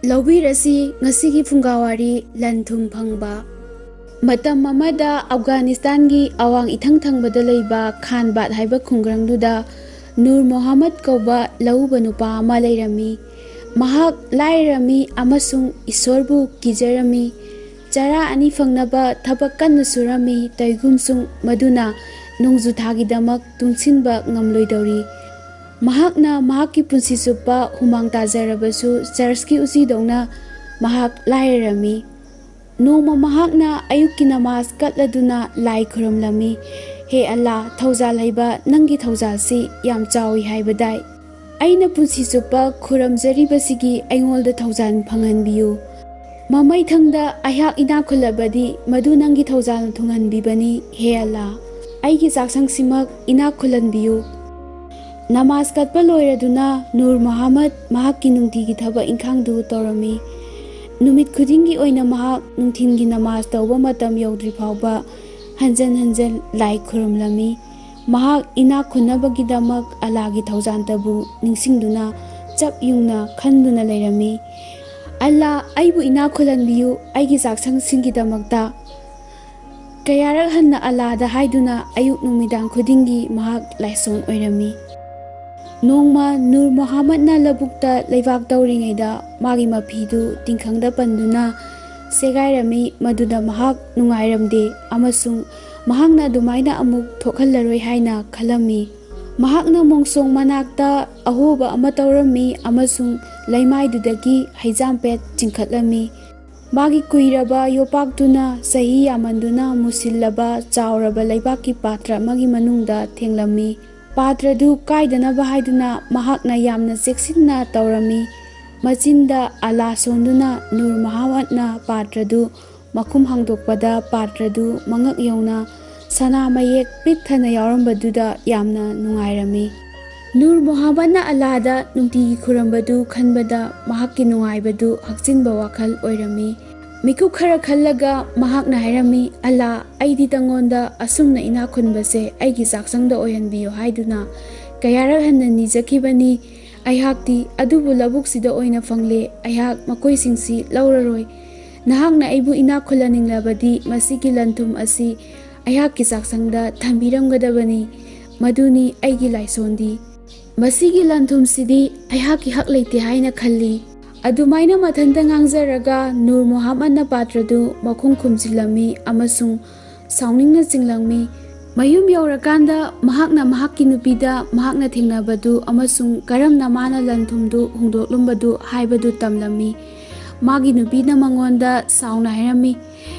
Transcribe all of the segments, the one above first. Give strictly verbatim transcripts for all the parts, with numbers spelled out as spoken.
ꯂꯧꯕꯤꯔꯁꯤ ꯉꯁꯤꯒꯤ ꯐꯨꯡꯒꯥꯋꯥꯔꯤ ꯂꯟ ꯊꯨꯝ ꯐꯪꯕ꯫ ꯃꯇꯝ ꯑꯃꯗ ꯑꯐꯒꯥꯅꯤꯁꯇꯥꯟꯒꯤ ꯑꯋꯥꯡ ꯏꯊꯪ ꯊꯪꯕꯗ ꯂꯩꯕ ꯈꯥꯟꯕꯥꯠ ꯍꯥꯏꯕ ꯈꯨꯡꯒꯪꯗꯨꯗ ꯅꯨꯔ ꯃꯣꯍꯥꯃꯠ ꯀꯧꯕ ꯂꯧꯎꯕ ꯅꯨꯄꯥ ꯑꯃ ꯂꯩꯔꯝꯃꯤ꯫ ꯃꯍꯥꯛ ꯂꯥꯏꯔꯔꯝꯃꯤ ꯑꯃꯁꯨꯡ ꯏꯁꯣꯔꯕꯨ ꯀꯤꯖꯔꯝꯃꯤ꯫ ꯆꯔꯥ ꯑꯅꯤ ꯐꯪꯅꯕ ꯊꯕꯛ ꯀꯟꯅ ꯁꯨꯔꯝꯃꯤ, ꯇꯩꯒꯨꯝꯁꯨꯡ ꯃꯗꯨꯅ ꯅꯣꯡꯖꯨ ꯊꯥꯒꯤꯗꯃꯛ ꯇꯨꯡꯁꯤꯟꯕ ꯉꯝꯂꯣꯏꯗꯧꯔꯤ꯫ ꯃꯍꯥꯛꯅ ꯃꯍꯥꯛꯀꯤ ꯄꯨꯟꯁꯤ ꯆꯨꯞꯄ ꯍꯨꯃꯥꯡ ꯇꯥꯖꯔꯕꯁꯨ ꯆꯔꯆꯀꯤ ꯎꯆꯤꯗꯧꯅ ꯃꯍꯥꯛ ꯂꯥꯏꯔꯔꯝꯃꯤ꯫ ꯅꯣꯡꯃ ꯃꯍꯥꯛꯅ ꯑꯌꯨꯛꯀꯤ ꯅꯃꯥꯖ ꯀꯠꯂꯗꯨꯅ ꯂꯥꯏ ꯈꯨꯔꯨꯝꯂꯝꯃꯤ, "ꯍꯦ ꯑꯜꯂꯥ, ꯊꯧꯖꯥꯜ ꯍꯩꯕ ꯅꯪꯒꯤ ꯊꯧꯖꯥꯜꯁꯤ ꯌꯥꯝ ꯆꯥꯎꯏ ꯍꯥꯏꯕꯗꯥꯏ꯫ ꯑꯩꯅ ꯄꯨꯟꯁꯤ ꯆꯨꯞꯄ ꯈꯨꯔꯨꯝꯖꯔꯤꯕꯁꯤꯒꯤ ꯑꯩꯉꯣꯟꯗ ꯊꯧꯖꯥꯜ ꯐꯪꯍꯟꯕꯤꯌꯨ꯫ ꯃꯃꯩꯊꯪꯗ ꯑꯩꯍꯥꯛ ꯏꯅꯥꯛ ꯈꯨꯜꯂꯕꯗꯤ ꯃꯗꯨ ꯅꯪꯒꯤ ꯊꯧꯖꯥꯜꯅ ꯊꯨꯡꯍꯟꯕꯤꯕꯅꯤ, ꯍꯦ ꯑꯜꯂꯥ꯫ ꯑꯩꯒꯤ ꯆꯥꯛꯁꯪꯁꯤꯃꯛ ꯏꯅꯥꯛ ꯈꯨꯜꯍꯟꯕꯤꯌꯨ"꯫ ꯅꯃꯥꯖ ꯀꯠꯄ ꯂꯣꯏꯔꯗꯨꯅ ꯅꯨꯔ ꯃꯨꯍꯝꯃꯗ ꯃꯍꯥꯛꯀꯤ ꯅꯨꯡꯇꯤꯒꯤ ꯊꯕꯛ ꯏꯪꯈꯥꯡꯗꯨ ꯇꯧꯔꯝꯃꯤ꯫ ꯅꯨꯃꯤꯠ ꯈꯨꯗꯤꯡꯒꯤ ꯑꯣꯏꯅ ꯃꯍꯥꯛ ꯅꯨꯡꯊꯤꯜꯒꯤ ꯅꯃꯥꯖ ꯇꯧꯕ ꯃꯇꯝ ꯌꯧꯗ꯭ꯔꯤ ꯐꯥꯎꯕ ꯍꯟꯖꯟ ꯍꯟꯖꯟ ꯂꯥꯏ ꯈꯨꯔꯨꯝꯂꯝꯃꯤ꯫ ꯃꯍꯥꯛ ꯏꯅꯥꯛ ꯈꯨꯟꯅꯕꯒꯤꯗꯃꯛ ꯑꯜꯂꯥꯒꯤ ꯊꯧꯖꯥꯟꯇꯕꯨ ꯅꯤꯡꯁꯤꯡꯗꯨꯅ ꯆꯞ ꯌꯨꯡꯅ ꯈꯟꯗꯨꯅ ꯂꯩꯔꯝꯃꯤ꯫ "ꯑꯜꯂꯥ, ꯑꯩꯕꯨ ꯏꯅꯥꯛ ꯈꯨꯜꯍꯟꯕꯤꯌꯨ, ꯑꯩꯒꯤ ꯆꯥꯛꯁꯪꯁꯤꯡꯒꯤꯗꯃꯛꯇ"꯫ ꯀꯌꯥꯔꯛ ꯍꯟꯅ ꯑꯜꯂꯥꯗ ꯍꯥꯏꯗꯨꯅ ꯑꯌꯨꯛ ꯅꯨꯃꯤꯗꯥꯡ ꯈꯨꯗꯤꯡꯒꯤ ꯃꯍꯥꯛ ꯂꯥꯏꯁꯣꯟ ꯑꯣꯏꯔꯝꯃꯤ꯫ ꯅꯣꯡꯃ ꯅꯨꯔ ꯃꯨꯍꯝꯃꯗꯅ ꯂꯧꯕꯨꯛꯇ ꯂꯩꯕꯥꯛ ꯇꯧꯔꯤꯉꯩꯗ ꯃꯥꯒꯤ ꯃꯐꯤꯗꯨ ꯇꯤꯡꯈꯪꯗ ꯄꯟꯗꯨꯅ ꯁꯦꯒꯥꯏꯔꯝꯃꯤ꯫ ꯃꯗꯨꯗ ꯃꯍꯥꯛ ꯅꯨꯡꯉꯥꯏꯔꯝꯗꯦ ꯑꯃꯁꯨꯡ ꯃꯍꯥꯛꯅ ꯑꯗꯨꯃꯥꯏꯅ ꯑꯃꯨꯛ ꯊꯣꯛꯍꯜꯂꯔꯣꯏ ꯍꯥꯏꯅ ꯈꯜꯂꯝꯃꯤ꯫ ꯃꯍꯥꯛꯅ ꯃꯣꯡꯁꯣꯡ ꯃꯅꯥꯛꯇ ꯑꯍꯣꯕ ꯑꯃ ꯇꯧꯔꯝꯃꯤ ꯑꯃꯁꯨꯡ ꯂꯩꯃꯥꯏꯗꯨꯗꯒꯤ ꯍꯩꯖꯥꯝꯄꯦꯠ ꯆꯤꯡꯈꯠꯂꯝꯃꯤ꯫ ꯃꯥꯒꯤ ꯀꯨꯏꯔꯕ ꯌꯣꯄꯥꯛꯇꯨꯅ ꯆꯍꯤ ꯌꯥꯝꯃꯟꯗꯨꯅ ꯃꯨꯁꯤꯜꯂꯕ ꯆꯥꯎꯔꯕ ꯂꯩꯕꯥꯛꯀꯤ ꯄꯥꯇ꯭ꯔ ꯑꯃꯒꯤ ꯃꯅꯨꯡꯗ ꯊꯦꯡꯂꯝꯃꯤ꯫ ꯄꯥꯇ꯭ꯔꯗꯨ ꯀꯥꯏꯗꯅꯕ ꯍꯥꯏꯗꯨꯅ ꯃꯍꯥꯛꯅ ꯌꯥꯝꯅ ꯆꯦꯛꯁꯤꯟꯅ ꯇꯧꯔꯝꯃꯤ꯫ ꯃꯆꯤꯟꯗ ꯑꯂꯥ ꯁꯣꯟꯗꯨꯅ ꯅꯨꯔ ꯃꯨꯍꯝꯃꯗꯅ ꯄꯥꯇ꯭ꯔꯗꯨ ꯃꯈꯨꯝ ꯍꯥꯡꯗꯣꯛꯄꯗ ꯄꯥꯇ꯭ꯔꯗꯨ ꯃꯉꯛ ꯌꯧꯅ ꯁꯅꯥ ꯃꯌꯦꯛ ꯄꯤꯛ ꯊꯟꯅ ꯌꯥꯎꯔꯝꯕꯗꯨꯗ ꯌꯥꯝꯅ ꯅꯨꯡꯉꯥꯏꯔꯝꯃꯤ꯫ ꯅꯨꯔ ꯃꯨꯍꯝꯃꯗꯅ ꯑꯜꯂꯥꯗ ꯅꯨꯡꯇꯤꯒꯤ ꯈꯨꯔꯝꯕꯗꯨ ꯈꯟꯕꯗ ꯃꯍꯥꯛꯀꯤ ꯅꯨꯡꯉꯥꯏꯕꯗꯨ ꯍꯛꯆꯤꯟꯕ ꯋꯥꯈꯜ ꯑꯣꯏꯔꯝꯃꯤ꯫ ꯃꯤꯀꯨꯞ ꯈꯔ ꯈꯜꯂꯒ ꯃꯍꯥꯛꯅ ꯍꯥꯏꯔꯝꯃꯤ, "ꯑꯜꯂꯥ, ꯑꯩꯗꯤ ꯅꯉꯣꯟꯗ ꯑꯁꯨꯝꯅ ꯏꯅꯥꯛ ꯈꯨꯟꯕꯁꯦ ꯑꯩꯒꯤ ꯆꯥꯛꯁꯪꯗ ꯑꯣꯏꯍꯟꯕꯤꯌꯨ" ꯍꯥꯏꯗꯨꯅ ꯀꯌꯥꯔꯛ ꯍꯟꯅ ꯅꯤꯖꯈꯤꯕꯅꯤ꯫ ꯑꯩꯍꯥꯛꯇꯤ ꯑꯗꯨꯕꯨ ꯂꯧꯕꯨꯛꯁꯤꯗ ꯑꯣꯏꯅ ꯐꯪꯂꯦ꯫ ꯑꯩꯍꯥꯛ ꯃꯈꯣꯏꯁꯤꯡꯁꯤ ꯂꯧꯔꯔꯣꯏ꯫ ꯅꯍꯥꯛꯅ ꯑꯩꯕꯨ ꯏꯅꯥꯛ ꯈꯨꯜꯍꯟꯅꯤꯡꯂꯕꯗꯤ ꯃꯁꯤꯒꯤ ꯂꯟ-ꯊꯨꯝ ꯑꯁꯤ ꯑꯩꯍꯥꯛꯀꯤ ꯆꯥꯛꯁꯪꯗ ꯊꯝꯕꯤꯔꯝꯒꯗꯕꯅꯤ꯫ ꯃꯗꯨꯅꯤ ꯑꯩꯒꯤ ꯂꯥꯏꯁꯣꯟꯗꯤ꯫ ꯃꯁꯤꯒꯤ ꯂꯟ-ꯊꯨꯝꯁꯤꯗꯤ ꯑꯩꯍꯥꯛꯀꯤ ꯍꯛ ꯂꯩꯇꯦ ꯍꯥꯏꯅ ꯈꯜꯂꯤ꯫" ꯑꯗꯨꯃꯥꯏꯅ ꯃꯊꯟꯇ ꯉꯥꯡꯖꯔꯒ ꯅꯨꯔ ꯃꯣꯍꯥꯃꯠꯅ ꯄꯥꯇ꯭ꯔꯗꯨ ꯃꯈꯨꯝ ꯈꯨꯝꯖꯤꯜꯂꯝꯃꯤ ꯑꯃꯁꯨꯡ ꯁꯥꯎꯅꯤꯡꯅ ꯆꯤꯡꯂꯝꯃꯤ꯫ ꯃꯌꯨꯝ ꯌꯧꯔꯀꯥꯟꯗ ꯃꯍꯥꯛꯅ ꯃꯍꯥꯛꯀꯤ ꯅꯨꯄꯤꯗ ꯃꯍꯥꯛꯅ ꯊꯦꯡꯅꯕꯗꯨ ꯑꯃꯁꯨꯡ ꯀꯔꯝꯅ ꯃꯥꯅ ꯂꯟ-ꯊꯨꯝꯗꯨ ꯍꯨꯟꯗꯣꯛꯂꯝꯕꯗꯨ ꯍꯥꯏꯕꯗꯨ ꯇꯝꯂꯝꯃꯤ꯫ ꯃꯥꯒꯤ ꯅꯨꯄꯤꯅ ꯃꯉꯣꯟꯗ ꯁꯥꯎꯅ ꯍꯥꯏꯔꯝꯃꯤ,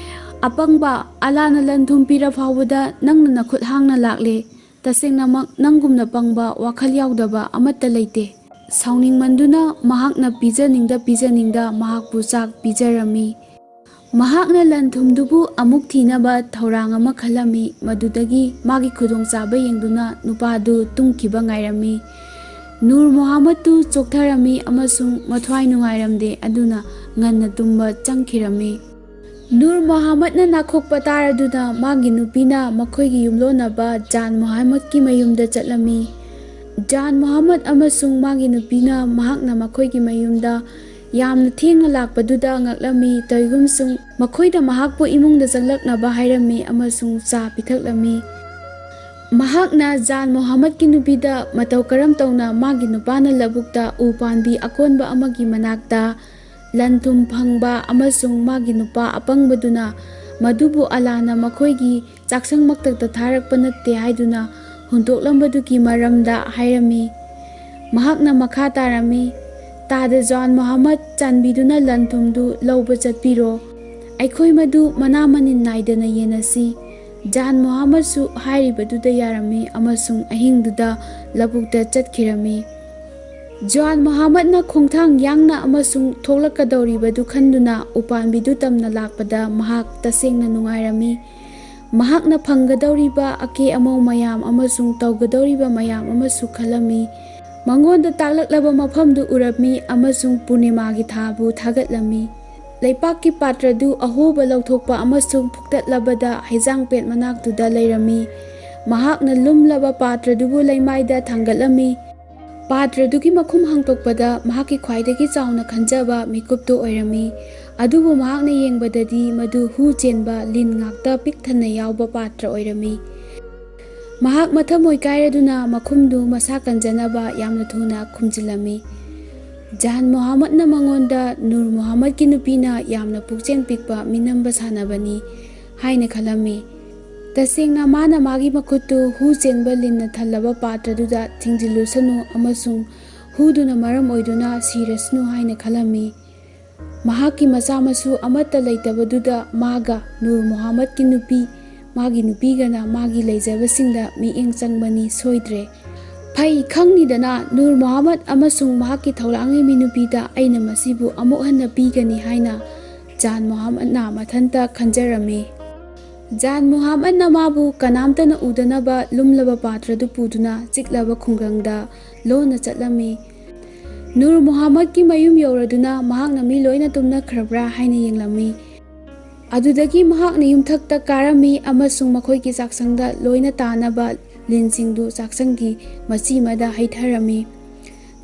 "ꯑꯄꯪꯕ, ꯑꯂꯥꯅ ꯂꯟ-ꯊꯨꯝ ꯄꯤꯔ ꯐꯥꯎꯕꯗ ꯅꯪꯅ ꯅꯈꯨꯠ ꯍꯥꯡꯅ ꯂꯥꯛꯂꯦ꯫ ꯇꯁꯦꯡꯅꯃꯛ ꯅꯪꯒꯨꯝꯅ ꯄꯪꯕ, ꯋꯥꯈꯜ ꯌꯥꯎꯗꯕ ꯑꯃꯠꯇ ꯂꯩꯇꯦ꯫" ꯁꯥꯎꯅꯤꯡꯃꯟꯗꯨꯅ ꯃꯍꯥꯛꯅ ꯄꯤꯖꯅꯤꯡꯗ ꯄꯤꯖꯅꯤꯡꯗ ꯃꯍꯥꯛꯄꯨ ꯆꯥꯛ ꯄꯤꯖꯔꯝꯃꯤ꯫ ꯃꯍꯥꯛꯅ ꯂꯟ-ꯊꯨꯝꯗꯨꯕꯨ ꯑꯃꯨꯛ ꯊꯤꯅꯕ ꯊꯧꯔꯥꯡ ꯑꯃ ꯈꯜꯂꯝꯃꯤ꯫ ꯃꯗꯨꯗꯒꯤ ꯃꯥꯒꯤ ꯈꯨꯗꯣꯡꯆꯥꯕ ꯌꯦꯡꯗꯨꯅ ꯅꯨꯄꯥꯗꯨ ꯇꯨꯝꯈꯤꯕ ꯉꯥꯏꯔꯝꯃꯤ꯫ ꯅꯨꯔ ꯃꯣꯍꯥꯃꯠꯇꯨ ꯆꯣꯛꯊꯔꯝꯃꯤ ꯑꯃꯁꯨꯡ ꯃꯊ꯭ꯋꯥꯏ ꯅꯨꯡꯉꯥꯏꯔꯝꯗꯦ, ꯑꯗꯨꯅ ꯉꯟꯅ ꯇꯨꯝꯕ ꯆꯪꯈꯤꯔꯝꯃꯤ꯫ ꯅꯨꯔ ꯃꯣꯍꯥꯃꯠꯅ ꯅꯥꯈꯣꯛꯄ ꯇꯥꯔꯗꯨꯅ ꯃꯥꯒꯤ ꯅꯨꯄꯤꯅ ꯃꯈꯣꯏꯒꯤ ꯌꯨꯝꯂꯣꯟꯅꯕ ꯖꯥꯟ ꯃꯣꯍꯥꯃꯠꯀꯤ ꯃꯌꯨꯝꯗ ꯆꯠꯂꯝꯃꯤ꯫ ꯖꯥꯟ ꯃꯣꯍꯥꯃꯠ ꯑꯃꯁꯨꯡ ꯃꯥꯒꯤ ꯅꯨꯄꯤꯅ ꯃꯍꯥꯛꯅ ꯃꯈꯣꯏꯒꯤ ꯃꯌꯨꯝꯗ ꯌꯥꯝꯅ ꯊꯦꯡꯅ ꯂꯥꯛꯄꯗꯨꯗ ꯉꯛꯂꯝꯃꯤ꯫ ꯇꯧꯏꯒꯨꯝꯁꯨꯡ ꯃꯈꯣꯏꯗ ꯃꯍꯥꯛꯄꯨ ꯏꯃꯨꯡꯗ ꯆꯪꯂꯛꯅꯕ ꯍꯥꯏꯔꯝꯃꯤ ꯑꯃꯁꯨꯡ ꯆꯥ ꯄꯤꯊꯛꯂꯝꯃꯤ꯫ ꯃꯍꯥꯛꯅ ꯖꯥꯟ ꯃꯣꯍꯥꯃꯠꯀꯤ ꯅꯨꯄꯤꯗ ꯃꯇꯧ ꯀꯔꯝ ꯇꯧꯅ ꯃꯥꯒꯤ ꯅꯨꯄꯥꯅ ꯂꯧꯕꯨꯛꯇ ꯎ ꯄꯥꯝꯕꯤ ꯑꯀꯣꯟꯕ ꯑꯃꯒꯤ ꯃꯅꯥꯛꯇ ꯂꯟ-ꯊꯨꯝ ꯐꯪꯕ ꯑꯃꯁꯨꯡ ꯃꯥꯒꯤ ꯅꯨꯄꯥ ꯑꯄꯪꯕꯗꯨꯅ ꯃꯗꯨꯕꯨ ꯑꯂꯥꯅ ꯃꯈꯣꯏꯒꯤ ꯆꯥꯛꯁꯪꯃꯛꯇꯗ ꯊꯥꯔꯛꯄ ꯅꯠꯇꯦ ꯍꯥꯏꯗꯨꯅ ꯍꯨꯟꯗꯣꯛꯂꯝꯕꯗꯨꯒꯤ ꯃꯔꯝꯗ ꯍꯥꯏꯔꯝꯃꯤ꯫ ꯃꯍꯥꯛꯅ ꯃꯈꯥ ꯇꯥꯔꯝꯃꯤ, "ꯇꯥꯗ ꯖꯥꯟ ꯃꯣꯍꯥꯃꯠ, ꯆꯥꯟꯕꯤꯗꯨꯅ ꯂꯟ-ꯊꯨꯝꯗꯨ ꯂꯧꯕ ꯆꯠꯄꯤꯔꯣ꯫ ꯑꯩꯈꯣꯏ ꯃꯗꯨ ꯃꯅꯥ ꯃꯅꯤꯟ ꯅꯥꯏꯗꯅ ꯌꯦꯟꯅꯁꯤ꯫" ꯖꯥꯟ ꯃꯣꯍꯥꯃꯠꯁꯨ ꯍꯥꯏꯔꯤꯕꯗꯨꯗ ꯌꯥꯔꯝꯃꯤ ꯑꯃꯁꯨꯡ ꯑꯍꯤꯡꯗꯨꯗ ꯂꯧꯕꯨꯛꯇ ꯆꯠꯈꯤꯔꯝꯃꯤ꯫ ꯖꯥꯟ ꯃꯣꯍꯥꯃꯠꯅ ꯈꯣꯡꯊꯥꯡ ꯌꯥꯡꯅ ꯑꯃꯁꯨꯡ ꯊꯣꯛꯂꯛꯀꯗꯧꯔꯤꯕꯗꯨ ꯈꯟꯗꯨꯅ ꯎꯄꯥꯝꯕꯤꯗꯨ ꯇꯝꯅ ꯂꯥꯛꯄꯗ ꯃꯍꯥꯛ ꯇꯁꯦꯡꯅ ꯅꯨꯡꯉꯥꯏꯔꯝꯃꯤ꯫ ꯃꯍꯥꯛꯅ ꯐꯪꯒꯗꯧꯔꯤꯕ ꯑꯀꯦ ꯑꯃꯧ ꯃꯌꯥꯝ ꯑꯃꯁꯨꯡ ꯇꯧꯒꯗꯧꯔꯤꯕ ꯃꯌꯥꯝ ꯑꯃꯁꯨ ꯈꯜꯂꯝꯃꯤ꯫ ꯃꯉꯣꯟꯗ ꯇꯥꯛꯂꯛꯂꯕ ꯃꯐꯝꯗꯨ ꯎꯔꯝꯃꯤ ꯑꯃꯁꯨꯡ ꯄꯨꯔꯅꯤꯃꯥꯒꯤ ꯊꯥꯕꯨ ꯊꯥꯒꯠꯂꯝꯃꯤ꯫ ꯂꯩꯄꯥꯛꯀꯤ ꯄꯥꯇ꯭ꯔꯗꯨ ꯑꯍꯣꯕ ꯂꯧꯊꯣꯛꯄ ꯑꯃꯁꯨꯡ ꯐꯨꯛꯇꯠꯂꯕꯗ ꯍꯩꯖꯥꯡꯄꯦꯠ ꯃꯅꯥꯛꯇꯨꯗ ꯂꯩꯔꯝꯃꯤ꯫ ꯃꯍꯥꯛꯅ ꯂꯨꯝꯂꯕ ꯄꯥꯇ꯭ꯔꯗꯨꯕꯨ ꯂꯩꯃꯥꯏꯗ ꯊꯥꯡꯒꯠꯂꯝꯃꯤ꯫ ꯄꯥꯇ꯭ꯔꯗꯨꯒꯤ ꯃꯈꯨꯝ ꯍꯥꯡꯗꯣꯛꯄꯗ ꯃꯍꯥꯛꯀꯤ ꯈ꯭ꯋꯥꯏꯗꯒꯤ ꯆꯥꯎꯅ ꯈꯟꯖꯕ ꯃꯤꯀꯨꯞꯇꯨ ꯑꯣꯏꯔꯝꯃꯤ꯫ ꯑꯗꯨꯕꯨ ꯃꯍꯥꯛꯅ ꯌꯦꯡꯕꯗꯗꯤ ꯃꯗꯨ ꯍꯨ ꯆꯦꯟꯕ ꯂꯤꯟ ꯉꯥꯛꯇ ꯄꯤꯛ ꯊꯟꯅ ꯌꯥꯎꯕ ꯄꯥꯇ꯭ꯔ ꯑꯣꯏꯔꯝꯃꯤ꯫ ꯃꯍꯥꯛ ꯃꯊꯃꯣꯏ ꯀꯥꯏꯔꯗꯨꯅ ꯃꯈꯨꯝꯗꯨ ꯃꯁꯥ ꯀꯟꯖꯅꯕ ꯌꯥꯝꯅ ꯊꯨꯅ ꯈꯨꯝꯖꯤꯜꯂꯝꯃꯤ꯫ ꯖꯥꯟ ꯃꯣꯍꯥꯃꯠꯅ ꯃꯉꯣꯟꯗ, "ꯅꯨꯔ ꯃꯣꯍꯥꯃꯠꯀꯤ ꯅꯨꯄꯤꯅ ꯌꯥꯝꯅ ꯄꯨꯛꯆꯦꯜ ꯄꯤꯛꯄ ꯃꯤꯅꯝꯕ ꯁꯥꯟꯅꯕꯅꯤ" ꯍꯥꯏꯅ ꯈꯜꯂꯝꯃꯤ꯫ ꯇꯁꯦꯡꯅ ꯃꯥꯅ ꯃꯥꯒꯤ ꯃꯈꯨꯠꯇꯨ ꯍꯨ ꯆꯦꯟꯕ ꯂꯤꯟꯅ ꯊꯜꯂꯕ ꯄꯥꯇ꯭ꯔꯗꯨꯗ ꯊꯤꯡꯖꯤꯜꯂꯨꯁꯅꯨ ꯑꯃꯁꯨꯡ ꯍꯨꯗꯨꯅ ꯃꯔꯝ ꯑꯣꯏꯗꯨꯅ ꯁꯤꯔꯁꯅꯨ ꯍꯥꯏꯅ ꯈꯜꯂꯝꯃꯤ꯫ ꯃꯍꯥꯛꯀꯤ ꯃꯆꯥ ꯃꯁꯨ ꯑꯃꯠꯇ ꯂꯩꯇꯕꯗꯨꯗ ꯃꯥꯒ ꯅꯨꯔ ꯃꯣꯍꯥꯃꯠꯀꯤ ꯅꯨꯄꯤ, ꯃꯥꯒꯤ ꯅꯨꯄꯤꯒꯅ ꯃꯥꯒꯤ ꯂꯩꯖꯕꯁꯤꯡꯗ ꯃꯤꯠꯌꯦꯡ ꯆꯪꯕꯅꯤ ꯁꯣꯏꯗ꯭ꯔꯦ꯫ ꯐꯩ, ꯈꯪꯅꯤꯗꯅ, ꯅꯨꯔ ꯃꯣꯍꯥꯃꯠ ꯑꯃꯁꯨꯡ ꯃꯍꯥꯛꯀꯤ ꯊꯧꯂꯥꯡꯂꯤꯕꯤ ꯅꯨꯄꯤꯗ ꯑꯩꯅ ꯃꯁꯤꯕꯨ ꯑꯃꯨꯛ ꯍꯟꯅ ꯄꯤꯒꯅꯤ ꯍꯥꯏꯅ ꯖꯥꯟ ꯃꯣꯍꯥꯃꯠꯅ ꯃꯊꯟꯇ ꯈꯟꯖꯔꯝꯃꯤ꯫ ꯖꯥꯟ ꯃꯣꯍꯥꯃꯠꯅ ꯃꯥꯕꯨ ꯀꯅꯥꯝꯇꯅ ꯎꯗꯅꯕ ꯂꯨꯝꯂꯕ ꯄꯥꯇ꯭ꯔꯗꯨ ꯄꯨꯗꯨꯅ ꯆꯤꯛꯂꯕ ꯈꯨꯡꯒꯪꯗ ꯂꯣꯟꯅ ꯆꯠꯂꯝꯃꯤ꯫ ꯅꯨꯔ ꯃꯣꯍꯥꯃꯠꯀꯤ ꯃꯌꯨꯝ ꯌꯧꯔꯗꯨꯅ ꯃꯍꯥꯛꯅ ꯃꯤ ꯂꯣꯏꯅ ꯇꯨꯝꯅꯈ꯭ꯔꯕ꯭ꯔꯥ ꯍꯥꯏꯅ ꯌꯦꯡꯂꯝꯃꯤ꯫ ꯑꯗꯨꯗꯒꯤ ꯃꯍꯥꯛꯅ ꯌꯨꯝꯊꯛꯇ ꯀꯥꯔꯝꯃꯤ ꯑꯃꯁꯨꯡ ꯃꯈꯣꯏꯒꯤ ꯆꯥꯛꯁꯪꯗ ꯂꯣꯏꯅ ꯇꯥꯅꯕ ꯂꯤꯟꯁꯤꯡꯗꯨ ꯆꯥꯛꯁꯪꯒꯤ ꯃꯆꯤ ꯑꯃꯗ ꯍꯩꯊꯔꯝꯃꯤ꯫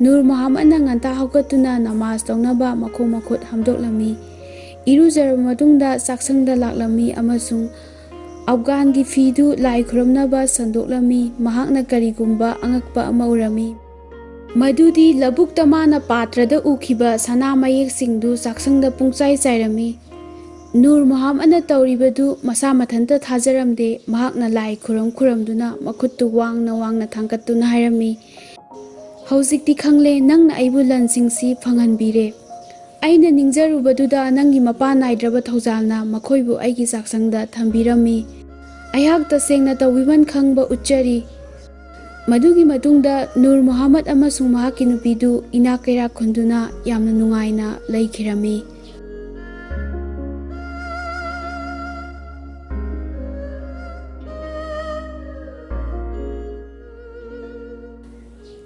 ꯅꯨꯔ ꯃꯣꯍꯥꯃꯠꯅ ꯉꯟꯇꯥ ꯍꯧꯒꯠꯇꯨꯅ ꯅꯃꯥꯖ ꯇꯧꯅꯕ ꯃꯈꯣꯡ ꯃꯈꯨꯠ ꯍꯥꯝꯗꯣꯛꯂꯝꯃꯤ꯫ ꯏꯔꯨꯖꯔꯕ ꯃꯇꯨꯡꯗ ꯆꯥꯛꯁꯪꯗ ꯂꯥꯛꯂꯝꯃꯤ ꯑꯃꯁꯨꯡ ꯑꯐꯒꯥꯟꯒꯤ ꯐꯤꯗꯨ ꯂꯥꯏ ꯈꯨꯔꯨꯝꯅꯕ ꯁꯟꯗꯣꯛꯂꯝꯃꯤ꯫ ꯃꯍꯥꯛꯅ ꯀꯔꯤꯒꯨꯝꯕ ꯑꯉꯛꯄ ꯑꯃ ꯎꯔꯝꯃꯤ꯫ ꯃꯗꯨꯗꯤ ꯂꯧꯕꯨꯛꯇ ꯃꯥꯅ ꯄꯥꯇ꯭ꯔꯗ ꯎꯈꯤꯕ ꯁꯅꯥ ꯃꯌꯦꯛꯁꯤꯡꯗꯨ ꯆꯥꯛꯁꯪꯗ ꯄꯨꯡꯆꯥꯏ ꯆꯥꯏꯔꯝꯃꯤ꯫ ꯅꯨꯔ ꯃꯣꯍꯥꯃꯠꯅ ꯇꯧꯔꯤꯕꯗꯨ ꯃꯁꯥ ꯃꯊꯟꯇ ꯊꯥꯖꯔꯝꯗꯦ꯫ ꯃꯍꯥꯛꯅ ꯂꯥꯏ ꯈꯨꯔꯨꯝ ꯈꯨꯔꯨꯝꯗꯨꯅ ꯃꯈꯨꯠꯇꯨ ꯋꯥꯡꯅ ꯋꯥꯡꯅ ꯊꯥꯡꯒꯠꯇꯨꯅ ꯍꯥꯏꯔꯝꯃꯤ, "ꯍꯧꯖꯤꯛꯇꯤ ꯈꯪꯂꯦ, ꯅꯪꯅ ꯑꯩꯕꯨ ꯂꯟꯁꯤꯡꯁꯤ ꯐꯪꯍꯟꯕꯤꯔꯦ꯫ ꯑꯩꯅ ꯅꯤꯡꯖꯔꯨꯕꯗꯨꯗ ꯅꯪꯒꯤ ꯃꯄꯥ ꯅꯥꯏꯗ꯭ꯔꯕ ꯊꯧꯖꯥꯜꯅ ꯃꯈꯣꯏꯕꯨ ꯑꯩꯒꯤ ꯆꯥꯛꯁꯪꯗ ꯊꯝꯕꯤꯔꯝꯃꯤ꯫ ꯑꯩꯍꯥꯛ ꯇꯁꯦꯡꯅ ꯇꯧꯕꯤꯃꯟ ꯈꯪꯕ ꯎꯠꯆꯔꯤ꯫" ꯃꯗꯨꯒꯤ ꯃꯇꯨꯡꯗ ꯅꯨꯔ ꯃꯣꯍꯥꯃꯠ ꯑꯃꯁꯨꯡ ꯃꯍꯥꯛꯀꯤ ꯅꯨꯄꯤꯗꯨ ꯏꯅꯥꯛ ꯀꯩꯔꯥꯛ ꯈꯨꯟꯗꯨꯅ ꯌꯥꯝꯅ ꯅꯨꯡꯉꯥꯏꯅ ꯂꯩꯈꯤꯔꯝꯃꯤ꯫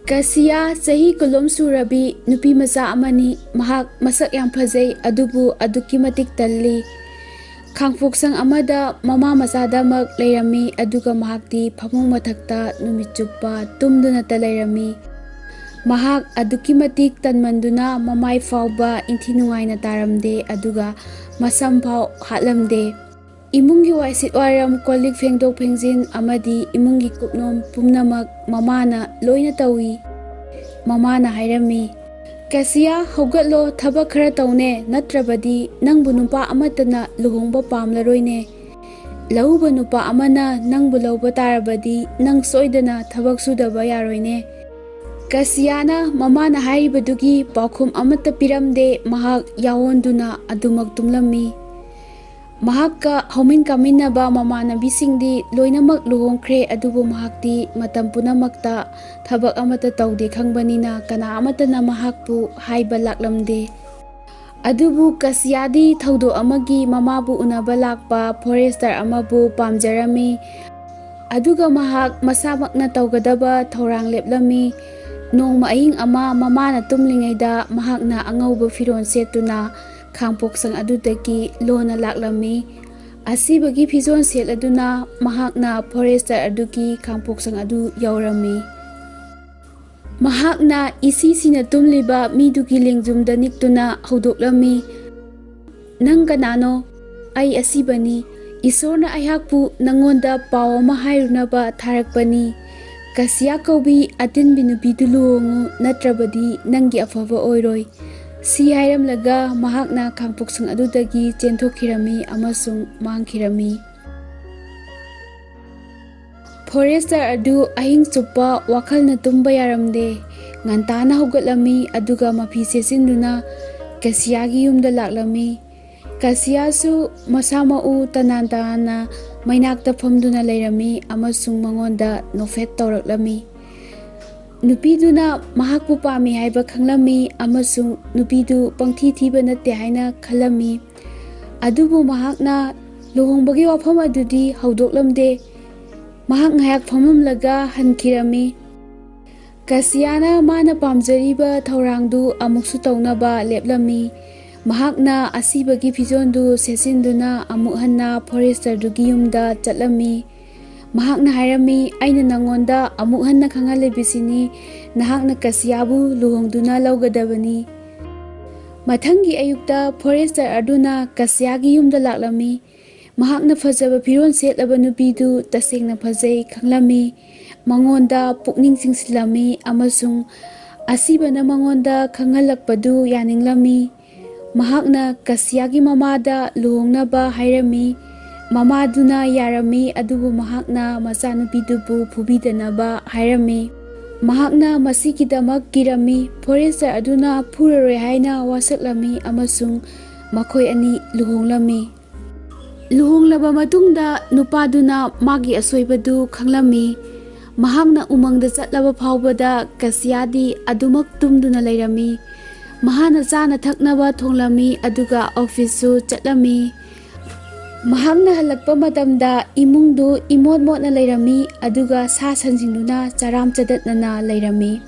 ꯀꯁꯤꯌꯥ ꯆꯍꯤ ꯀꯨꯟꯂꯣꯝ ꯁꯨꯔꯕꯤ ꯅꯨꯄꯤ ꯃꯆꯥ ꯑꯃꯅꯤ꯫ ꯃꯍꯥꯛ ꯃꯁꯛ ꯌꯥꯝ ꯐꯖꯩ, ꯑꯗꯨꯕꯨ ꯑꯗꯨꯛꯀꯤ ꯃꯇꯤꯛ ꯇꯜꯂꯤ꯫ ꯈꯥꯡꯄꯣꯛꯁꯪ ꯑꯃꯗ ꯃꯃꯥ ꯃꯆꯥꯗꯃꯛ ꯂꯩꯔꯝꯃꯤ, ꯑꯗꯨꯒ ꯃꯍꯥꯛꯇꯤ ꯐꯃꯨꯡ ꯃꯊꯛꯇ ꯅꯨꯃꯤꯠ ꯆꯨꯞꯄ ꯇꯨꯝꯗꯨꯅꯇ ꯂꯩꯔꯝꯃꯤ꯫ ꯃꯍꯥꯛ ꯑꯗꯨꯛꯀꯤ ꯃꯇꯤꯛ ꯇꯟꯃꯟꯗꯨꯅ ꯃꯃꯥꯏ ꯐꯥꯎꯕ ꯏꯟꯊꯤ ꯅꯨꯡꯉꯥꯏꯅ ꯇꯥꯔꯝꯗꯦ, ꯑꯗꯨꯒ ꯃꯁꯝ ꯐꯥꯎ ꯍꯥꯠꯂꯝꯗꯦ꯫ ꯏꯃꯨꯡꯒꯤ ꯋꯥꯏꯁꯤꯠ ꯋꯥꯏꯔꯝ, ꯀꯣꯜ ꯂꯤꯛ ꯐꯦꯡꯗꯣꯛ ꯐꯦꯡꯖꯤꯟ ꯑꯃꯗꯤ ꯏꯃꯨꯡꯒꯤ ꯀꯨꯞꯅꯣꯝ ꯄꯨꯝꯅꯃꯛ ꯃꯃꯥꯅ ꯂꯣꯏꯅ ꯇꯧꯏ꯫ ꯃꯃꯥꯅ ꯍꯥꯏꯔꯝꯃꯤ, "ꯀꯁꯤꯌꯥ, ꯍꯧꯒꯠꯂꯣ, ꯊꯕꯛ ꯈꯔ ꯇꯧꯅꯦ, ꯅꯠꯇ꯭ꯔꯕꯗꯤ ꯅꯪꯕꯨ ꯅꯨꯄꯥ ꯑꯃꯠꯇꯅ ꯂꯨꯍꯣꯡꯕ ꯄꯥꯝꯂꯔꯣꯏꯅꯦ꯫ ꯂꯧꯎꯕ ꯅꯨꯄꯥ ꯑꯃꯅ ꯅꯪꯕꯨ ꯂꯧꯕ ꯇꯥꯔꯕꯗꯤ ꯅꯪ ꯁꯣꯏꯗꯅ ꯊꯕꯛ ꯁꯨꯗꯕ ꯌꯥꯔꯣꯏꯅꯦ꯫" ꯀꯁꯤꯌꯥꯅ ꯃꯃꯥꯅ ꯍꯥꯏꯔꯤꯕꯗꯨꯒꯤ ꯄꯥꯎꯈꯨꯝ ꯑꯃꯠꯇ ꯄꯤꯔꯝꯗꯦ꯫ ꯃꯍꯥꯛ ꯌꯥꯑꯣꯟꯗꯨꯅ ꯑꯗꯨꯃꯛ ꯇꯨꯝꯂꯝꯃꯤ꯫ ꯃꯍꯥꯛꯀ ꯍꯧꯃꯤꯟ ꯀꯥꯃꯤꯟꯅꯕ ꯃꯃꯥꯟꯅꯕꯤꯁꯤꯡꯗꯤ ꯂꯣꯏꯅꯃꯛ ꯂꯨꯍꯣꯡꯈ꯭ꯔꯦ, ꯑꯗꯨꯕꯨ ꯃꯍꯥꯛꯇꯤ ꯃꯇꯝ ꯄꯨꯝꯅꯃꯛꯇ ꯊꯕꯛ ꯑꯃꯠꯇ ꯇꯧꯗꯦ ꯈꯪꯕꯅꯤꯅ ꯀꯅꯥ ꯑꯃꯠꯇꯅ ꯃꯍꯥꯛꯄꯨ ꯍꯥꯏꯕ ꯂꯥꯛꯂꯝꯗꯦ꯫ ꯑꯗꯨꯕꯨ ꯀꯁꯤꯌꯥꯗꯤ ꯊꯧꯗꯣꯛ ꯑꯃꯒꯤ ꯃꯃꯥꯕꯨ ꯎꯅꯕ ꯂꯥꯛꯄ ꯐꯣꯔꯦꯁꯇꯔ ꯑꯃꯕꯨ ꯄꯥꯝꯖꯔꯝꯃꯤ꯫ ꯑꯗꯨꯒ ꯃꯍꯥꯛ ꯃꯁꯥꯃꯛꯅ ꯇꯧꯒꯗꯕ ꯊꯧꯔꯥꯡ ꯂꯦꯞꯂꯝꯃꯤ꯫ ꯅꯣꯡꯃ ꯑꯍꯤꯡ ꯑꯃ ꯃꯃꯥꯅ ꯇꯨꯝꯂꯤꯉꯩꯗ ꯃꯍꯥꯛꯅ ꯑꯉꯧꯕ ꯐꯤꯔꯣꯜ ꯁꯦꯠꯇꯨꯅ ꯈꯥꯡꯄꯣꯛꯁꯪ ꯑꯗꯨꯗꯒꯤ ꯂꯣꯟꯅ ꯂꯥꯛꯂꯝꯃꯤ꯫ ꯑꯁꯤꯕꯒꯤ ꯐꯤꯖꯣꯜ ꯁꯦꯠꯂꯗꯨꯅ ꯃꯍꯥꯛꯅ ꯐꯣꯔꯦꯁꯇꯔ ꯑꯗꯨꯒꯤ ꯈꯥꯡꯄꯣꯛꯁꯪ ꯑꯗꯨ ꯌꯧꯔꯝꯃꯤ꯫ ꯃꯍꯥꯛꯅ ꯏꯁꯤꯁꯤꯅ ꯇꯨꯝꯂꯤꯕ ꯃꯤꯗꯨꯒꯤ ꯂꯦꯡꯖꯨꯝꯗ ꯅꯤꯛꯇꯨꯅ ꯍꯧꯗꯣꯛꯂꯝꯃꯤ, "ꯅꯪ ꯀꯅꯥꯅꯣ? ꯑꯩ ꯑꯁꯤꯕꯅꯤ꯫ ꯏꯁꯣꯔꯅ ꯑꯩꯍꯥꯛꯄꯨ ꯅꯪꯉꯣꯟꯗ ꯄꯥꯎ ꯑꯃ ꯍꯥꯏꯔꯨꯅꯕ ꯊꯥꯔꯛꯄꯅꯤ꯫ ꯀꯁꯤꯌꯥ ꯀꯧꯕꯤ ꯑꯇꯤꯟꯕꯤ ꯅꯨꯄꯤꯗꯨ ꯂꯨꯍꯣꯡꯉꯨ, ꯅꯠꯇ꯭ꯔꯕꯗꯤ ꯅꯪꯒꯤ ꯑꯐꯕ ꯑꯣꯏꯔꯣꯏ꯫" ꯁꯤ ꯍꯥꯏꯔꯝꯂꯒ ꯃꯍꯥꯛꯅ ꯈꯥꯡꯄꯣꯛꯁꯪ ꯑꯗꯨꯗꯒꯤ ꯆꯦꯟꯊꯣꯛꯈꯤꯔꯝꯃꯤ ꯑꯃꯁꯨꯡ ꯃꯥꯡꯈꯤꯔꯝꯃꯤ꯫ ꯐꯣꯔꯦꯁꯇꯔ ꯑꯗꯨ ꯑꯍꯤꯡ ꯆꯨꯞꯄ ꯋꯥꯈꯜꯅ ꯇꯨꯝꯕ ꯌꯥꯔꯝꯗꯦ꯫ ꯉꯟꯇꯥꯅ ꯍꯧꯒꯠꯂꯝꯃꯤ, ꯑꯗꯨꯒ ꯃꯐꯤ ꯁꯦꯠꯆꯤꯟꯗꯨꯅ ꯀꯁꯤꯌꯥꯒꯤ ꯌꯨꯝꯗ ꯂꯥꯛꯂꯝꯃꯤ꯫ ꯀꯁꯤꯌꯥꯁꯨ ꯃꯁꯥ ꯃꯎ ꯇꯅꯥꯟ ꯇꯅꯥꯟꯅ ꯃꯩꯅꯥꯛꯇ ꯐꯝꯗꯨꯅ ꯂꯩꯔꯝꯃꯤ ꯑꯃꯁꯨꯡ ꯃꯉꯣꯟꯗ ꯅꯣꯛꯐꯦꯠ ꯇꯧꯔꯛꯂꯝꯃꯤ꯫ ꯅꯨꯄꯤꯗꯨꯅ ꯃꯍꯥꯛꯄꯨ ꯄꯥꯝꯃꯤ ꯍꯥꯏꯕ ꯈꯪꯂꯝꯃꯤ ꯑꯃꯁꯨꯡ ꯅꯨꯄꯤꯗꯨ ꯄꯪꯊꯤ ꯊꯤꯕ ꯅꯠꯇꯦ ꯍꯥꯏꯅ ꯈꯜꯂꯝꯃꯤ꯫ ꯑꯗꯨꯕꯨ ꯃꯍꯥꯛꯅ ꯂꯨꯍꯣꯡꯕꯒꯤ ꯋꯥꯐꯝ ꯑꯗꯨꯗꯤ ꯍꯧꯗꯣꯛꯂꯝꯗꯦ꯫ ꯃꯍꯥꯛ ꯉꯥꯏꯍꯥꯛ ꯐꯝꯂꯝꯂꯒ ꯍꯟꯈꯤꯔꯝꯃꯤ꯫ ꯀꯁꯤꯌꯥꯅ ꯃꯥꯅ ꯄꯥꯝꯖꯔꯤꯕ ꯊꯧꯔꯥꯡꯗꯨ ꯑꯃꯨꯛꯁꯨ ꯇꯧꯅꯕ ꯂꯦꯞꯂꯝꯃꯤ꯫ ꯃꯍꯥꯛꯅ ꯑꯁꯤꯕꯒꯤ ꯐꯤꯖꯣꯜꯗꯨ ꯁꯦꯠꯆꯤꯟꯗꯨꯅ ꯑꯃꯨꯛ ꯍꯟꯅ ꯐꯣꯔꯦꯁꯇꯔꯗꯨꯒꯤ ꯌꯨꯝꯗ ꯆꯠꯂꯝꯃꯤ꯫ ꯃꯍꯥꯛꯅ ꯍꯥꯏꯔꯝꯃꯤ, "ꯑꯩꯅ ꯅꯉꯣꯟꯗ ꯑꯃꯨꯛ ꯍꯟꯅ ꯈꯪꯍꯜꯂꯤꯕꯁꯤꯅꯤ, ꯅꯍꯥꯛꯅ ꯀꯁꯤꯌꯥꯕꯨ ꯂꯨꯍꯣꯡꯗꯨꯅ ꯂꯧꯒꯗꯕꯅꯤ꯫" ꯃꯊꯪꯒꯤ ꯑꯌꯨꯛꯇ ꯐꯣꯔꯦꯁꯇꯔ ꯑꯗꯨꯅ ꯀꯁꯤꯌꯥꯒꯤ ꯌꯨꯝꯗ ꯂꯥꯛꯂꯝꯃꯤ꯫ ꯃꯍꯥꯛꯅ ꯐꯖꯕ ꯐꯤꯔꯣꯜ ꯁꯦꯠꯂꯕ ꯅꯨꯄꯤꯗꯨ ꯇꯁꯦꯡꯅ ꯐꯖꯩ ꯈꯪꯂꯝꯃꯤ꯫ ꯃꯉꯣꯟꯗ ꯄꯨꯛꯅꯤꯡ ꯆꯤꯡꯁꯤꯜꯂꯝꯃꯤ ꯑꯃꯁꯨꯡ ꯑꯁꯤꯕꯅ ꯃꯉꯣꯟꯗ ꯈꯪꯍꯜꯂꯛꯄꯗꯨ ꯌꯥꯅꯤꯡꯂꯝꯃꯤ꯫ ꯃꯍꯥꯛꯅ ꯀꯁꯤꯌꯥꯒꯤ ꯃꯃꯥꯗ ꯂꯨꯍꯣꯡꯅꯕ ꯍꯥꯏꯔꯝꯃꯤ꯫ ꯃꯃꯥꯗꯨꯅ ꯌꯥꯔꯝꯃꯤ, ꯑꯗꯨꯕꯨ ꯃꯍꯥꯛꯅ ꯃꯆꯥꯅꯨꯄꯤꯗꯨꯕꯨ ꯐꯨꯕꯤꯗꯅꯕ ꯍꯥꯏꯔꯝꯃꯤ꯫ ꯃꯍꯥꯛꯅ ꯃꯁꯤꯒꯤꯗꯃꯛ ꯀꯤꯔꯝꯃꯤ꯫ ꯐꯣꯔꯦꯁꯇꯔ ꯑꯗꯨꯅ ꯐꯨꯔꯔꯣꯏ ꯍꯥꯏꯅ ꯋꯥꯁꯛꯂꯝꯃꯤ ꯑꯃꯁꯨꯡ ꯃꯈꯣꯏ ꯑꯅꯤ ꯂꯨꯍꯣꯡꯂꯝꯃꯤ꯫ ꯂꯨꯍꯣꯡꯂꯕ ꯃꯇꯨꯡꯗ ꯅꯨꯄꯥꯗꯨꯅ ꯃꯥꯒꯤ ꯑꯁꯣꯏꯕꯗꯨ ꯈꯪꯂꯝꯃꯤ꯫ ꯃꯍꯥꯛꯅ ꯎꯃꯪꯗ ꯆꯠꯂꯕ ꯐꯥꯎꯕꯗ ꯀꯁꯤꯌꯥꯗꯤ ꯑꯗꯨꯃꯛ ꯇꯨꯝꯗꯨꯅ ꯂꯩꯔꯝꯃꯤ꯫ ꯃꯍꯥꯛꯅ ꯆꯥꯅ ꯊꯛꯅꯕ ꯊꯣꯡꯂꯝꯃꯤ, ꯑꯗꯨꯒ ꯑꯣꯐꯤꯁꯁꯨ ꯆꯠꯂꯝꯃꯤ꯫ ꯃꯍꯥꯛꯅ ꯍꯜꯂꯛꯄ ꯃꯇꯝꯗ ꯏꯃꯨꯡꯗꯨ ꯏꯃꯣꯠ ꯃꯣꯠꯅ ꯂꯩꯔꯝꯃꯤ, ꯑꯗꯨꯒ ꯁꯥ ꯁꯟꯁꯤꯡꯗꯨꯅ ꯆꯔꯥꯝ ꯆꯗꯠꯅꯅ ꯂꯩꯔꯝꯃꯤ꯫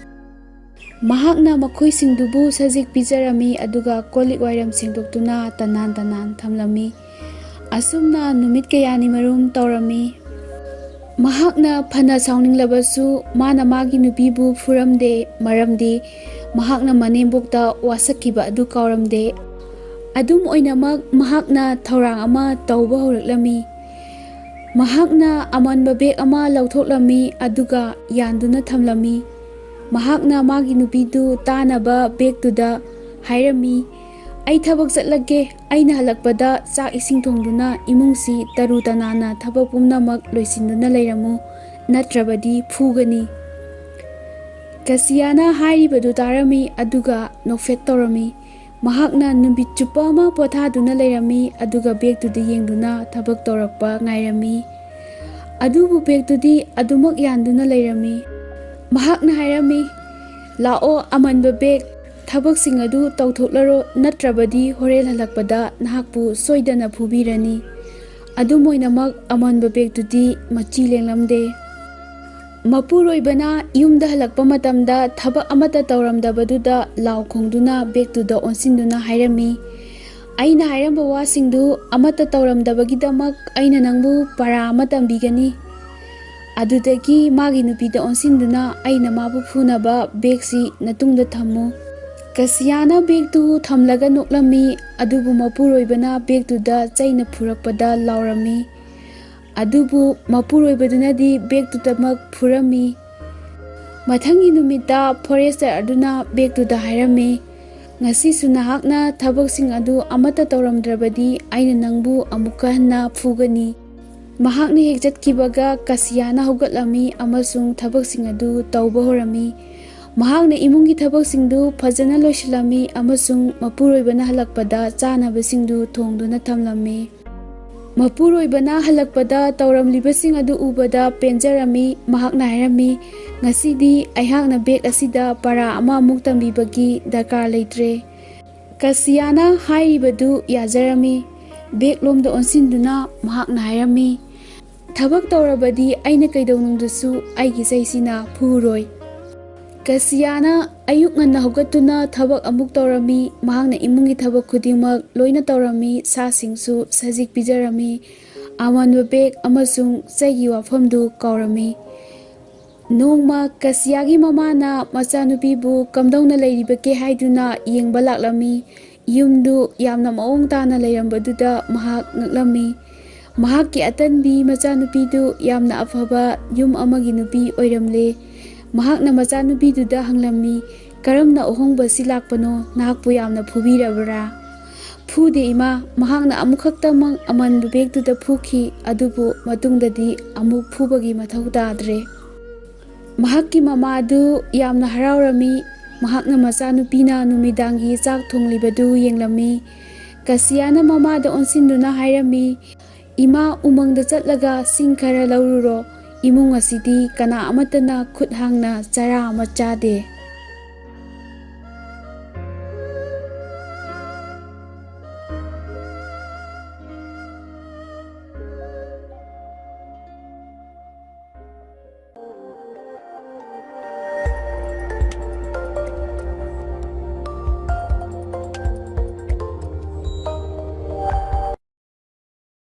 ꯃꯍꯥꯛꯅ ꯃꯈꯣꯏꯁꯤꯡꯗꯨꯕꯨ ꯁꯖꯤꯛ ꯄꯤꯖꯔꯝꯃꯤ, ꯑꯗꯨꯒ ꯀꯣꯜ ꯂꯤꯛ ꯋꯥꯏꯔꯝ ꯁꯦꯡꯗꯣꯛꯇꯨꯅ ꯇꯅꯥꯟ ꯇꯅꯥꯟ ꯊꯝꯂꯝꯃꯤ꯫ ꯑꯁꯨꯝꯅ ꯅꯨꯃꯤꯠ ꯀꯌꯥꯅꯤ ꯃꯔꯨꯝ ꯇꯧꯔꯝꯃꯤ꯫ ꯃꯍꯥꯛꯅ ꯐꯅ ꯁꯥꯎꯅꯤꯡꯂꯕꯁꯨ, ꯃꯥꯅ ꯃꯥꯒꯤ ꯅꯨꯄꯤꯕꯨ ꯐꯨꯔꯝꯗꯦ, ꯃꯔꯝꯗꯤ ꯃꯍꯥꯛꯅ ꯃꯅꯦꯝꯕꯣꯛꯇ ꯋꯥꯁꯛꯈꯤꯕ ꯑꯗꯨ ꯀꯥꯎꯔꯝꯗꯦ꯫ ꯑꯗꯨꯝ ꯑꯣꯏꯅꯃꯛ, ꯃꯍꯥꯛꯅ ꯊꯧꯔꯥꯡ ꯑꯃ ꯇꯧꯕ ꯍꯧꯔꯛꯂꯝꯃꯤ꯫ ꯃꯍꯥꯛꯅ ꯑꯃꯟꯕ ꯕꯦꯒ ꯑꯃ ꯂꯧꯊꯣꯛꯂꯝꯃꯤ, ꯑꯗꯨꯒ ꯌꯥꯟꯗꯨꯅ ꯊꯝꯂꯝꯃꯤ꯫ ꯃꯍꯥꯛꯅ ꯃꯥꯒꯤ ꯅꯨꯄꯤꯗꯨ ꯇꯥꯅꯕ ꯕꯦꯒꯇꯨꯗ ꯍꯥꯏꯔꯝꯃꯤ, "ꯑꯩ ꯊꯕꯛ ꯆꯠꯂꯒꯦ꯫ ꯑꯩꯅ ꯍꯜꯂꯛꯄꯗ ꯆꯥꯛ ꯏꯁꯤꯡ ꯊꯣꯡꯗꯨꯅ ꯏꯃꯨꯡꯁꯤ ꯇꯔꯨ ꯇꯅꯥꯟꯅ ꯊꯕꯛ ꯄꯨꯝꯅꯃꯛ ꯂꯣꯏꯁꯤꯟꯗꯨꯅ ꯂꯩꯔꯝꯃꯨ, ꯅꯠꯇ꯭ꯔꯕꯗꯤ ꯐꯨꯒꯅꯤ꯫" ꯀꯁꯤꯌꯥꯅ ꯍꯥꯏꯔꯤꯕꯗꯨ ꯇꯥꯔꯝꯃꯤ, ꯑꯗꯨꯒ ꯅꯣꯛꯐꯦꯠ ꯇꯧꯔꯝꯃꯤ꯫ ꯃꯍꯥꯛꯅ ꯅꯨꯃꯤꯠ ꯆꯨꯞꯄ ꯑꯃ ꯄꯣꯊꯥꯗꯨꯅ ꯂꯩꯔꯝꯃꯤ, ꯑꯗꯨꯒ ꯕꯦꯒꯇꯨꯗ ꯌꯦꯡꯗꯨꯅ ꯊꯕꯛ ꯇꯧꯔꯛꯄ ꯉꯥꯏꯔꯝꯃꯤ꯫ ꯑꯗꯨꯕꯨ ꯕꯦꯒꯇꯨꯗꯤ ꯑꯗꯨꯃꯛ ꯌꯥꯟꯗꯨꯅ ꯂꯩꯔꯝꯃꯤ꯫ ꯃꯍꯥꯛꯅ ꯍꯥꯏꯔꯝꯃꯤ, "ꯂꯥꯛꯑꯣ, ꯑꯃꯟꯕ ꯕꯦꯒ, ꯊꯕꯛꯁꯤꯡ ꯑꯗꯨ ꯇꯧꯊꯣꯛꯂꯔꯣ, ꯅꯠꯇ꯭ꯔꯕꯗꯤ ꯍꯣꯔꯦꯟ ꯍꯜꯂꯛꯄꯗ ꯅꯍꯥꯛꯄꯨ ꯁꯣꯏꯗꯅ ꯐꯨꯕꯤꯔꯅꯤ꯫" ꯑꯗꯨꯝ ꯑꯣꯏꯅꯃꯛ, ꯑꯃꯟꯕ ꯕꯦꯒꯇꯨꯗꯤ ꯃꯆꯤ ꯂꯦꯡꯂꯝꯗꯦ꯫ ꯃꯄꯨꯔꯣꯏꯕꯅ ꯌꯨꯝꯗ ꯍꯜꯂꯛꯄ ꯃꯇꯝꯗ ꯊꯕꯛ ꯑꯃꯠꯇ ꯇꯧꯔꯝꯗꯕꯗꯨꯗ ꯂꯥꯎ ꯈꯣꯡꯗꯨꯅ ꯕꯦꯒꯇꯨꯗ ꯑꯣꯟꯁꯤꯟꯗꯨꯅ ꯍꯥꯏꯔꯝꯃꯤ, "ꯑꯩꯅ ꯍꯥꯏꯔꯝꯕ ꯋꯥꯁꯤꯡꯗꯨ ꯑꯃꯠꯇ ꯇꯧꯔꯝꯗꯕꯒꯤꯗꯃꯛ ꯑꯩꯅ ꯅꯪꯕꯨ ꯄꯔꯥ ꯑꯃ ꯇꯝꯕꯤꯒꯅꯤ꯫ ꯑꯗꯨꯗꯒꯤ ꯃꯥꯒꯤ ꯅꯨꯄꯤꯗ ꯑꯣꯟꯁꯤꯟꯗꯨꯅ, "ꯑꯩꯅ ꯃꯥꯕꯨ ꯐꯨꯅꯕ ꯕꯦꯒꯁꯤ ꯅꯇꯨꯡꯗ ꯊꯝꯃꯨ"꯫ ꯀꯁꯤꯌꯥꯅ ꯕꯦꯒꯇꯨ ꯊꯝꯂꯒ ꯅꯣꯛꯂꯝꯃꯤ, ꯑꯗꯨꯕꯨ ꯃꯄꯨꯔꯣꯏꯕꯅ ꯕꯦꯒꯇꯨꯗ ꯆꯩꯅ ꯐꯨꯔꯛꯄꯗ ꯂꯥꯎꯔꯝꯃꯤ꯫ ꯑꯗꯨꯕꯨ ꯃꯄꯨꯔꯣꯏꯕꯗꯨꯅꯗꯤ ꯕꯦꯒꯇꯨꯗꯃꯛ ꯐꯨꯔꯝꯃꯤ꯫ ꯃꯊꯪꯒꯤ ꯅꯨꯃꯤꯠꯇ ꯐꯣꯔꯦꯁꯇꯔ ꯑꯗꯨꯅ ꯕꯦꯒꯇꯨꯗ ꯍꯥꯏꯔꯝꯃꯤ, "ꯉꯁꯤꯁꯨ ꯅꯍꯥꯛꯅ ꯊꯕꯛꯁꯤꯡ ꯑꯗꯨ ꯑꯃꯠꯇ ꯇꯧꯔꯝꯗ꯭ꯔꯕꯗꯤ ꯑꯩꯅ ꯅꯪꯕꯨ ꯑꯃꯨꯛꯀ ꯍꯟꯅ ꯐꯨꯒꯅꯤ"꯫ ꯃꯍꯥꯛꯅ ꯍꯦꯛ ꯆꯠꯈꯤꯕꯒ ꯀꯁꯤꯌꯥꯅ ꯍꯧꯒꯠꯂꯝꯃꯤ ꯑꯃꯁꯨꯡ ꯊꯕꯛꯁꯤꯡ ꯑꯗꯨ ꯇꯧꯕ ꯍꯧꯔꯝꯃꯤ꯫ ꯃꯍꯥꯛꯅ ꯏꯃꯨꯡꯒꯤ ꯊꯕꯛꯁꯤꯡꯗꯨ ꯐꯖꯅ ꯂꯣꯏꯁꯤꯜꯂꯝꯃꯤ ꯑꯃꯁꯨꯡ ꯃꯄꯨꯔꯣꯏꯕꯅ ꯍꯜꯂꯛꯄꯗ ꯆꯥꯅꯕꯁꯤꯡꯗꯨ ꯊꯣꯡꯗꯨꯅ ꯊꯝꯂꯝꯃꯤ꯫ ꯃꯄꯨꯔꯣꯏꯕꯅ ꯍꯜꯂꯛꯄꯗ ꯇꯧꯔꯝꯂꯤꯕꯁꯤꯡ ꯑꯗꯨ ꯎꯕꯗ ꯄꯦꯟꯖꯔꯝꯃꯤ꯫ ꯃꯍꯥꯛꯅ ꯍꯥꯏꯔꯝꯃꯤ, "ꯉꯁꯤꯗꯤ ꯑꯩꯍꯥꯛꯅ ꯕꯦꯒ ꯑꯁꯤꯗ ꯄꯔꯥ ꯑꯃꯃꯨꯛ ꯇꯝꯕꯤꯕꯒꯤ ꯗꯔꯀꯥꯔ ꯂꯩꯇ꯭ꯔꯦ"꯫ ꯀꯁꯤꯌꯥꯅ ꯍꯥꯏꯔꯤꯕꯗꯨ ꯌꯥꯖꯔꯝꯃꯤ꯫ ꯕꯦꯒ ꯂꯣꯝꯗ ꯑꯣꯟꯁꯤꯟꯗꯨꯅ ꯃꯍꯥꯛꯅ ꯍꯥꯏꯔꯝꯃꯤ, "ꯊꯕꯛ ꯇꯧꯔꯕꯗꯤ ꯑꯩꯅ ꯀꯩꯗꯧꯅꯨꯡꯗꯁꯨ ꯑꯩꯒꯤ ꯆꯩꯁꯤꯅ ꯐꯨꯔꯣꯏ"꯫ ꯀꯁꯤꯌꯥꯅ ꯑꯌꯨꯛ ꯉꯟꯅ ꯍꯧꯒꯠꯇꯨꯅ ꯊꯕꯛ ꯑꯃꯨꯛ ꯇꯧꯔꯝꯃꯤ꯫ ꯃꯍꯥꯛꯅ ꯏꯃꯨꯡꯒꯤ ꯊꯕꯛ ꯈꯨꯗꯤꯡꯃꯛ ꯂꯣꯏꯅ ꯇꯧꯔꯝꯃꯤ, ꯁꯥꯁꯤꯡꯁꯨ ꯁꯖꯤꯛ ꯄꯤꯖꯔꯝꯃꯤ, ꯑꯃꯟꯕ ꯕꯦꯒ ꯑꯃꯁꯨꯡ ꯆꯩꯒꯤ ꯋꯥꯐꯝꯗꯨ ꯀꯥꯎꯔꯝꯃꯤ꯫ ꯅꯣꯡꯃ ꯀꯁꯤꯌꯥꯒꯤ ꯃꯃꯥꯅ ꯃꯆꯥꯅꯨꯄꯤꯕꯨ ꯀꯝꯗꯧꯅ ꯂꯩꯔꯤꯕꯒꯦ ꯍꯥꯏꯗꯨꯅ ꯌꯦꯡꯕ ꯂꯥꯛꯂꯝꯃꯤ꯫ ꯌꯨꯝꯗꯨ ꯌꯥꯝꯅ ꯃꯑꯣꯡ ꯇꯥꯅ ꯂꯩꯔꯝꯕꯗꯨꯗ ꯃꯍꯥꯛ ꯉꯛꯂꯝꯃꯤ꯫ ꯃꯍꯥꯛꯀꯤ ꯑꯇꯟꯕꯤ ꯃꯆꯥꯅꯨꯄꯤꯗꯨ ꯌꯥꯝꯅ ꯑꯐꯕ ꯌꯨꯝ ꯑꯃꯒꯤ ꯅꯨꯄꯤ ꯑꯣꯏꯔꯝꯂꯦ꯫ ꯃꯍꯥꯛꯅ ꯃꯆꯥꯅꯨꯄꯤꯗꯨꯗ ꯍꯪꯂꯝꯃꯤ, "ꯀꯔꯝꯅ ꯑꯍꯣꯡꯕꯁꯤ ꯂꯥꯛꯄꯅꯣ? ꯅꯍꯥꯛꯄꯨ ꯌꯥꯝꯅ ꯐꯨꯕꯤꯔꯕ꯭ꯔꯥ?" "ꯐꯨꯗꯦ ꯏꯃꯥ, ꯃꯍꯥꯛꯅ ꯑꯃꯨꯛꯈꯛꯇꯃꯛ ꯑꯃꯟꯕ ꯕꯦꯒꯇꯨꯗ ꯐꯨꯈꯤ, ꯑꯗꯨꯕꯨ ꯃꯇꯨꯡꯗꯗꯤ ꯑꯃꯨꯛ ꯐꯨꯕꯒꯤ ꯃꯊꯧ ꯇꯥꯗ꯭ꯔꯦ"꯫ ꯃꯍꯥꯛꯀꯤ ꯃꯃꯥꯗꯨ ꯌꯥꯝꯅ ꯍꯔꯥꯎꯔꯝꯃꯤ꯫ ꯃꯍꯥꯛꯅ ꯃꯆꯥꯅꯨꯄꯤꯅ ꯅꯨꯃꯤꯗꯥꯡꯒꯤ ꯆꯥꯛ ꯊꯣꯡꯂꯤꯕꯗꯨ ꯌꯦꯡꯂꯝꯃꯤ꯫ ꯀꯁꯤꯌꯥꯅ ꯃꯃꯥꯗ ꯑꯣꯟꯁꯤꯟꯗꯨꯅ ꯍꯥꯏꯔꯝꯃꯤ, "ꯏꯃꯥ, ꯎꯃꯪꯗ ꯆꯠꯂꯒ ꯁꯤꯡ ꯈꯔ ꯂꯧꯔꯨꯔꯣ꯫ ꯏꯃꯨꯡ ꯑꯁꯤꯗꯤ ꯀꯅꯥ ꯑꯃꯠꯇꯅ ꯈꯨꯠ ꯍꯥꯡꯅ ꯆꯔꯥ ꯑꯃ ꯆꯥꯗꯦ"꯫